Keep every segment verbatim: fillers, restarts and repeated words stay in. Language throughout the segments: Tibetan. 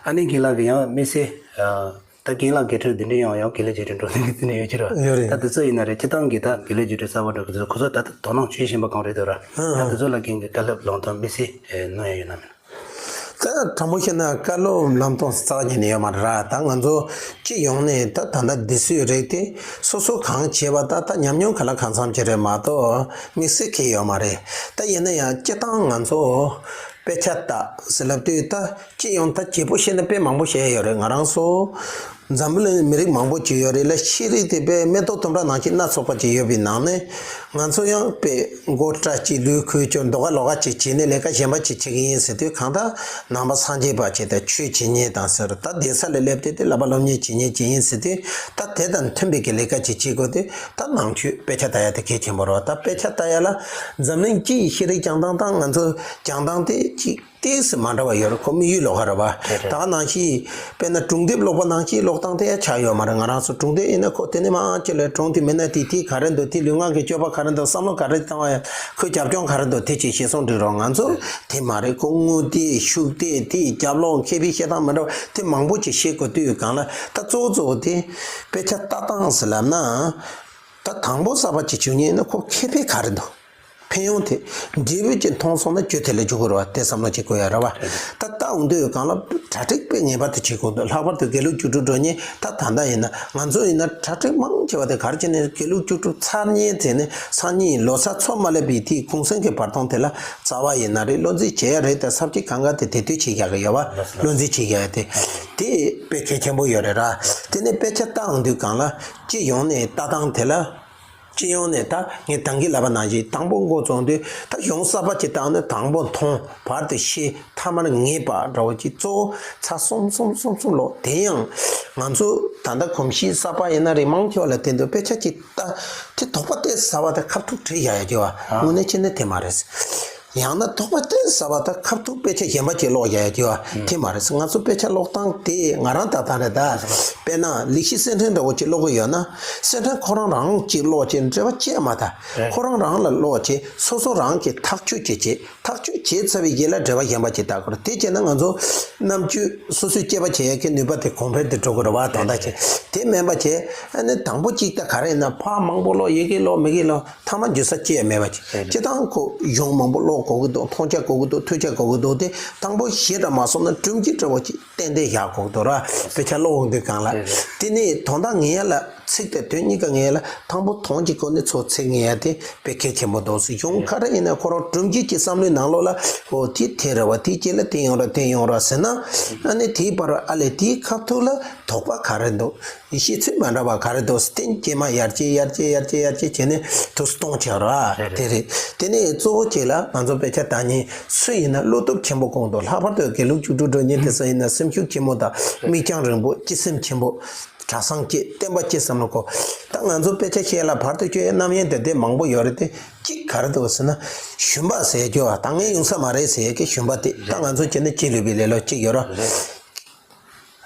ཨ་ནི་རྒན་ལགས་ཀྱི་ཡང་དམིགས་བསལ་ད་རྒན་ལགས་དགེ་ཕྲུག་འདི་འདྲ་ཡང་ཡང་དགེ་ལས་བརྒྱུད་འགྲོ་ནས་འདི་འདྲ་ཡོད་ཀྱི་རེད། ཡོད་རེད། ད་དེ་ཚོ་ཡིན་ན་རེད། སྤྱི་བཏང་གི་ད་དགེ་ལས་བརྒྱུད་གསར་པ་འགྲོ་གི་ཚོ་ཁོ་ཚོ་ད་ལྟ་དོ་སྣང་བྱེད་བཞིན་པ་གང་རེད་འདུག་ར། ད་དེ་ཚོ་ལ་རྒན་གྱི་བཀའ་སློབ་ལམ་སྟོན་དམིགས་བསལ་གནང་ཡ་ཡོད་ན་མེད་ན། ད་དྲང་པོ་བཤད་ན་བཀའ་སློབ་ལམ་སྟོན་རྩ་བ་ཉིད་ནས་ཡོད་མ་རེད་ར། ད་ང་ཚོ་སྤྱི་ཡོངས་ནས་ད་ད་ལྟ་འདི་སུའི་རིགས་དེ་སོ་སོ་གང་བྱེད་པ་ད་ད་ཉམས་མྱོང་ག་ལ་གང་འཚམ་ཅིག་རེད་མ་གཏོགས་དམིགས་བསལ་གང་ཡོད་མ་རེད། ད་ཡིན་ན་ཡང་སྤྱི་བཏང་ང་ཚོ་དཔེ་ཆ་ལྟ་ཟེར་ལབ་དུས་ད་སྤྱི་ཡོངས་ད་བརྗེ་པོ་བཤད་ན་དཔེ་མང་པོ་བཤད་ཡོད་རེད། ང་རང་ཚོ་འཛམ་བུ་གླིང་མི་རིགས་མང་པོ་ཅིག་ཡོད་རེད་ལ། ཤེས་རིག་དེ་དཔེ་མེ་ཏོག་ལྟ་བུ་འདྲ་ནང་བཞིན་སྣ་ཚོགས་པ་ཅིག་ཡོད་པའི་ནང་ནས་ང་ཚོ་ཡང་དཔེ་མགོ་སྐྲ་གཅིག་ལུས་ཁུར་ཅོག་མདོག་ཁ་ལོག་ཁ་ཅིག་བྱས་ནས་ལས་ཀ་གཞན་པ་ཅིག་བྱེད་ཀྱི་ཡིན་ཟེར་དུས། གང་ལྟར་ནང་པ་སངས་རྒྱས་པ་ཅིག་དང་ཆོས་བྱེད་མཁན་དང་ཟེར། ད་གདན་ས་ལ་སླེབས་དུས་དེ་བསླབ་པ་སློབ་གཉེར་བྱེད་མཁན་ཅིག་ཡིན་ཟེར་དུས། ད་དེ་དང་མཐུན་པའི་གི་ལས་ཀ་ཅིག་བྱེད་དགོས་དུས་ད་ནང་ཆོས་དཔེ་ཆ་ལྟ་ཡ་དེ་གལ་ཆེན་པོ་རེད་བ། ད་དཔེ་ཆ་ལྟ་ཡ་ལ་འཛམ་གླིང་སྤྱི་ཡི་ཤེས་རིག་སྦྱང་སྟངས་དང་ང་ཚོ་སྦྱང་སྟངས་དེ་གཅིག་ཏོག་ཙམ་མ་འདྲ་བ་ཡོད་རེད། ཁོ་དམིགས་ཡུལ་ལོགས་ཀ་རེད་བ། རེད་རེད། ད་ག་ནང་བཞིན་དཔེར་ན་སྒྲུང་དེབ་ཀློག་པ་ནང་བཞིན་ཀློག་སྟངས་དེ་ཡང་ཆགས་ཡོད་མ་རེད། ང་རང་ཚོ་སྒྲུང་དེབ་ཡིན་ན་ཁོ་དེ་ནས་མར་ཅིག་ལ་སྒྲུང་དེ་མིན་ན་དེ་དེ་ག་རེ་འདུག་དེ་ལུས་ངག་གི་སྤྱོད་པ་ག་རེ་འདུག་བསམ་བློ་ག་རེ་བཏང་བ་ཡ། ཁོའི་རྒྱབ་ལྗོངས་ག་རེ་འདུག་དེ་ཅིག་ཤེས་སོང་འགྲིག་རོགས། ང་ཚོ་དེ་མ་རེད། ཁོ་དངོས་དེ་ཤུགས་དེ་དེ་རྒྱབ་ལོགས་མཁས་པའི་བཤད་སྟངས་མི་འདྲ་བ་དེ་མང་པོ་ཅིག་ཤེས་དགོས་དུས་སྒང་ལ། ད་གཙོ་བོ་གཙོ་བོ་དེ་དཔེ་ཆ་ལྟ་སྟངས་ཟེར་ལབ་ན། ད་དང་པོ་གསར་པ་ཅིག་བྱུང་མཁན་ཡིན་ན་ཁོ་ཁེ་ཕན་ག་རེ་འདུག་ཕན་ཡོན་དེ་འབྲས་བུ་ཅིག་མཐོང་སོང་ན་རྒྱུ་དེ་ལ་འཇུག་དགོས་རེད་བ། དེ་བསམ་བློ་ཅིག་དགོས་ཡ་རེད་བ། ད་ལྟ་འོང་དུས་སྒང་ལ་གྲ་སྒྲིག་དཔེ་ངེས་པར་དུ་བྱེད་དགོས་འདུག་ལྷག་པར་དུ་དགེ་ལུགས་བཅུ་དྲུག་འགྲོ་མཁན་ད་ད་ལྟ་ཡིན་ན་ང་ཚོ་ཡིན་ན་གྲ་སྒྲིག་མང་ཆེ་བ་དེ་ག་རེ་བྱས་ནས་དགེ་ལུགས་བཅུ་དྲུག་ཚར་མཁན་དེ་ནས་སང་ཉིན་ལོ་གསར་ཚོ་མ་སླེབས་པའི་དེའི་གུང་སེང་གི་བར་སྟོང་དེ་ལ་རྩ་བ་ཡིན་ན་རེད། བློ་འཛིན་བྱེད་ཡ་རེད། ད་ས་བཅད་གང་ག་དེ་དེ་དུས་བྱེད་ཡག་གི་ཡོད་བ། བློ་འཛིན་བྱེད་ཡ་དེ་དེ་དཔེ་གལ་ཆེན་པོ་ཡོད་རེད་ར། དེ་ནས་དཔེ་ཆ་ལྟ་འོང་དུས་སྒང་ལ་སྤྱི་ཡོངས་ནས་ལྟ་སྟངས་དེ་ལ། སྤྱི་ཡོངས་ནས་ད་ངས་ད་གིན་ལབ་པ་ནང་བཞིན་དང་པོ་འགོ་བཙུགས་དུས་ད་གཞུང་གསར་པ་ཅིག་བཏང་ནས་དང་པོ་མཐོང་བར་དུ་ཤེས་མཐའ་མར་ངེས་པ་འདྲ་བོ་ཅིག་གཙོ་བོ་ཚར་གསུམ་གསུམ་གསུམ་གསུམ་ལོག་དེ་ཡང་ང་ཚོ་ད་ལྟ་གོམས་གཤིས་གསར་པ་ཡིན་ན་རེད། མང་ཆེ་བ་ལ་བརྟེན་དུས་དཔེ་ཆ་ཅིག་ལྟ་དེ་དོགས་པ་དེ་ཟ་བ་དང་ཁ་ཐུག་བྲིས་བཞག་ཡ་ཅིག་བ། དངོས་གནས་བྱས་ན་དེ་མ་རེད། ཡང་ན་དོགས་པ་གཏན་ཟ་བ་དང་ཁ་ཐུག་དཔེ་ཆ་གཞན་པ་ཅིག་ཀློག་ཡ་ཡ་དེ་བ་དེ་མ་རེད། ང་ཚོ་དཔེ་ཆ་ཀློག་སྟངས་དེ་ང་རང་ད་ལྟ་རེད་ད། དཔེར་ན་ལེགས་བཤད་གསེར་ཕྲེང་འདྲ་བོ་ཅིག་ཀློག་གི་ཡོད་ན་གསེར་ཕྲེང་ཁོ་རང་རང་ཅིག་ཀློག་ཅིག་འགྲེལ་པ་བཅད་མ་ད། ཁོ་རང་རང་ལ་ཀློག་ཅིག་སོ་སོ་རང་གིས་ཐག་གཅོད་བྱེད་ཅིག་ཐག་གཅོད་བྱས་ཚར་བའི་རྗེས་ལ་འགྲེལ་པ་གཞན་པ་ཅིག་ལྟ་དགོས་རེད། དེ་བྱས་ན་ང་ཚོ་རྣམ་དཔྱོད་སོ་སོས་དཔྱད་པ་བྱེད་ཡ་གི་ནུས་པ་དེ་གོང་འཕེལ་དུ་འགྲོ་དགོས་རེད་བ། དོན་དག་ཅིག་དེ་མིན་པ་བྱས་ཨ་ནི་དང་པོ་ཅིག་ད་ག་རེ་ཡིན་ན་ཕར་མང་པོ་ཀློག་ཡི་གེ་ཀློག་མི་གེ་ཀློག་མཐའ་མ་འགྱོ་ས་ཅི་ཡང་མེད་པ་ཅིག་སྤྱི་བཏང་ཁོ་གཞུང་མང་པོ་ཀློག་དགོས་ཀྱི་འདུག་མཐོང་རྒྱ་དགོས་ཀྱི་འདུག་ཐོས་རྒྱ་དགོས་ཀྱི་འདུག་དེ་དང་པོ་ཞེ་དྲག་མ་སོང་ན་སྒྲུབ་བྱེད་འདྲ་བོ་ཅིག་ཏན་ཏན་བཞག་དགོས་ཀྱི་འདུག་ར། དཔེ་ཆ་ཀློག་འོང་དུས་སྒང་ལ། དེ་ནས་དོན་དག་ངེས་ཡ་ལ་ཚིག་དང་དོན་གཉིས་ཀ་ངེས་ཡ་ལ་དང་པོ་དོན་གྱི་སྒོ་ནས་ཚོ་ཚིག་ངེས་ཡ་དེ་དཔེ་གལ་ཆེན་པོ་འདུག་གཞུང་ག་རེ་ཡིན་ན་ཁོ་རང་སྒྲུབ་བྱེད་ཀྱི་བསམ་བློའི་ནང་ལོགས་ལ་འོ་དེ་དེ་རེད་བ། དེ་རྗེས་ལ་དེ་ཡོང་ར་དེ་ཡོང་ར་ཟེར་ན་ཨ་ནི་དེའི་བར་ཨ་ལས་དེའི་ཁ་ཐུག་ལ་དོགས་པ་ག་རེ་འདུག་ཤེས་ཚུལ་མ་འདྲ་བ་ག་རེ་འདུག་སྟེང་སྐྱེས་མ་ཡར་སྐྱེས་ཡར་སྐྱེས་ཡར་སྐྱེས་ཡར་སྐྱེས་བྱས་ནས་དུ་སྟོང་ཆགས་ར། རེད་དེ་རེད། དེ་ནས་གཙོ་བོ་གཅིག་ལ་ང་ཚོ་དཔེ་ཆ་ལྟ་མཁན་སུ་ཡིན་ན་བློ་སྟོབས་ཆེན་པོ་གང་འདུག་ལྷག་པར་དུ་དགེ་ལུགས་བཅུ་དྲུག་འགྲོ་མཁན་དེ་ཚོ་ཡིན་ན་སེམས་ཤུགས་ཆེན་པོ་དང་མིག་རྒྱང་རིང་པོ་སྤྱི་སེམས་ཆེན་པོ་གྲྭ་ཚང་སྐྱེས་བསྟན་པ་སྐྱེས་བསམ་བློ་གོ། ད་ང་ཚོ་དཔེ་ཆ་བཤད་ལ་བར་དུ་གཅོད་ཡའི་རྣམ་གཡེང་དེ་དེ་མང་པོ་ཡོད་རེད་དེ། གཅིག་ག་རེ་འདུག་ཟེར་ན་ཞུམ་པ་ཟེར་རྒྱུ་བ་ད་ངས་ཡོང་ས་མ་རེད་ཟེར་ཡས་ཀྱི་ཞུམ་པ་དེ་ད་ང་ཚོ་བྱས་ན་སྐྱིད་ལུས་པའི་ལས་ལོ་གཅིག་ཡོད་ར།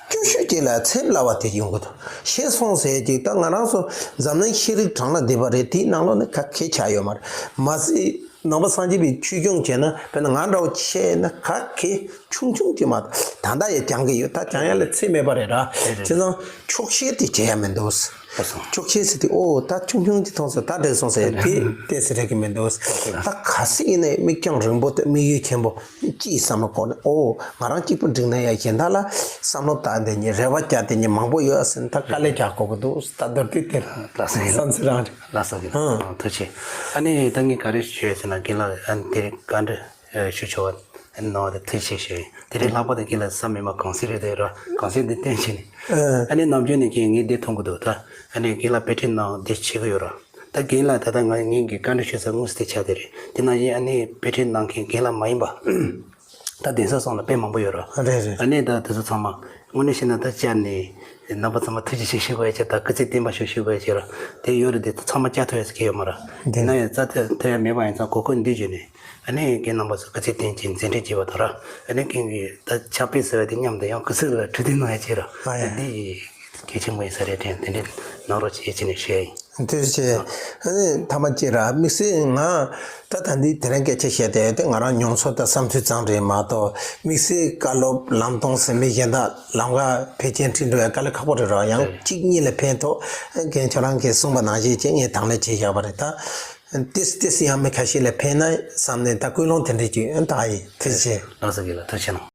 སྐྱོ་ཤོས་ཅིག་ལ་ཚེ་སླ་བ་དེ་ཡོང་གི་འདུག་ཤེས་སོང་ཟེར་ཅིག་ད་ང་རང་ཚོ་འཛམ་གླིང་ཤེས་རིག་གྲངས་ལ་འདེབས་པ་རེད། དེའི་ནང་ལོགས་ནས་ག་གེ་ཆགས་ཡོད་མ་རེད། མ་ཟད་ནང་པ་སངས་རྒྱས་པའི་ཆོས་སྐྱོང་བྱས་ན་དཔེར་ན་ང་འདྲ་བོ་བྱས་ན་ག་གེ་ཆུང་ཆུང་ཅིག་མ་གཏོགས་ད་ལྟ་ཡང་སྦྱང་གི་ཡོད། ད་སྦྱང་ཡ་ལ་ཚེ་མེད་པ་རེད་ར། བྱས་ཙང་ཆོག་ཤེས་དེ་བྱེད་ཡ་མི་འདུག་ཆོག་ཤེས་ཟེར་དུས་ཨོ་ད་ཆུང་ཆུང་ཅིག་མཐོང་སོང་ད་འགྲིག་སོང་ཟེར་དེ་ཏོག་ཙམ་རེད་ཀྱི་མི་འདུག་ད་ག་ཟེ་ཡིན་ནའི་མིག་རྒྱང་རིང་པོ་དང་དམིགས་ཡུལ་ཆེན་པོ། སྤྱིའི་བསམ་བློ་ཁོག་ནས་ཨོ་ང་རང་གཅིག་པུ་འགྲིག་ན་ཡ་གཞན་དག་ལ་བསམ་བློ་བཏང་དེ་ཉིད་རེ་བ་རྒྱག་དེ་ཉིད་མང་པོ་ཡོད་ཟེར་ན་ད་དཀའ་ལས་རྒྱག་དགོས་ཀྱི་འདུག་ད་མདོར་བསྡུས་དེ་ལ་ལགས་སོ་བསམ་ཚུལ་རང་རེད། ལགས་སོ་ཨང་། ཐུགས་རྗེ་ཆེ། ཨ་ནི་ད་ངས་ག་རེ་ཞུ་ཡ་ཟེར་ན་རྒན་ལགས་ཨ་ནི་དེ་རིང་བཀའ་འདྲི་ཞུ་ཆོག་པ་གནང་བ་དེ་ཐུགས་རྗེ་ཆེ་ཞུ་ཡིན། དེ་རིང་ལྷག་པར་དུ་རྒན་ལགས་བསམ་མེད་མ་གང་ཟེར་རེད་དེ་ར་གང་ཟེར་འདི་བསྟན་བྱས་ནས་ཨ་ནི་ནམ་རྒྱུན་ནས་ཀྱི་ངས་འདི་མཐོང་གི་འདུག་ད་ཨ་ནི་རྒན་ལགས་དཔེ་ཁྲིད་གནང་འདི་བྱེད་ཀྱི་ཡོད་ར། ད་རྒན་ལགས་ད་ལྟ་ང་ངེད་ཀྱི་བཀའ་འདྲི་ཞུ་ས་དངོས་སུ་དེ་ཆགས་བསྡད་རེད། དེ་ནང་བཞིན་ཨ་ནི་དཔེ་ཁྲིད་གནང་མཁན་རྒན་ལགས་མ་ཡིན་པ་ད་གདན་ས་སོགས་ལ་དཔེ་མང་པོ་ཡོད་ར། རེད་རེད། ཨ་ནི་ད་དེ་ཚོ་ཚང་མ་དངོས་གནས་བཤད་ན་ད་བཅར་ནས་རྣམ་པ་ཚང་མ་ཐུགས་རྗེ་ཆེ་ཞུ་དགོས་ཡ་ཆེ་ད་སྐུ་ཚེ་བརྟན་པ་ཞུ་ཞུ་དགོས་ཡ་ཆེ་ར། དེ་ཡོད་རེད་དེ་ཚང་མ་བཅར་ཐུབ་ཡ་ཟེར་གྱི་ཡོད་མ་ར། དེ་ན་ཡང་བཅར་ཐུབ་ཐུབ་ཡ་མེད་པ་ཡིན་ཙང་གོ་སྐབས་འདི་བརྒྱུད་ནས་ཨ་ནི་རྒན་རྣམ་པ་ཚོ་སྐུ་ཚེ་བརྟན་ཅིང་མཛད་འཕྲིན་རྒྱས་པ་དང་ར། ཨ་ནི་རྒན་གྱི་ད་ཕྱག་དཔེ་ཟེར་བ་དེ་མཉམ་དུ་ཡང་སྐུ་ཚེ་ལ་གྲོས་བསྟུན་གནང་ཡ་ཆེ་ར། ཨ་ཡ། འདི་གལ་ཆེན་པོ་ཡིན་ས་རེད་དྲན་དེ་འདྲའི་གནང་རོགས་བྱེད་ཅེས་ནས་ཞུ་ཡ་ཡིན། ཐུགས་རྗེ་ཆེ། ཨ་ནི་ཐ་མ་གཅིག་ར། དམིགས་བསལ་ང་ད་ད་འདི་དེ་རིང་སྐད་ཆ་བཤད་དེ་དེ་ང་རང་མྱོང་ཚོར་དང་བསམ་ཚུལ་ཙམ་རེད་མ་གཏོགས། དམིགས་བསལ་བཀའ་སློབ་ལམ་སྟོན་ཟེར་མི་གཞན་དག་ལམ་ཁ་ཕལ་ཆེར་ཁྲིད་འགྲོ་ཡ་དཀའ་ལས་ཁག་པོ་རེད་ར། ཡང་གཅིག་གཉིས་ལ་ཕན་ཐོགས། རྒན་ཁྱོད་རང་གིས་གསུངས་པ་ནང་བཞིན་བྱས་ངས་དང་ལེན་བྱས་བཞག་པ་རེད། ད་ཏིས་ཏིས་ཡང་མི་ཁ་ཤས་ལ་ཕན་ན་བསམ་ནས་ད་ཀུན་སློང་དེ་འདྲས་ཅིག་ཨ་ད་ཡིན། ཐུགས་རྗེ་ཆེ། ལགས་སོ། རྒན་ལགས་ཐུགས་རྗེ་གནང་།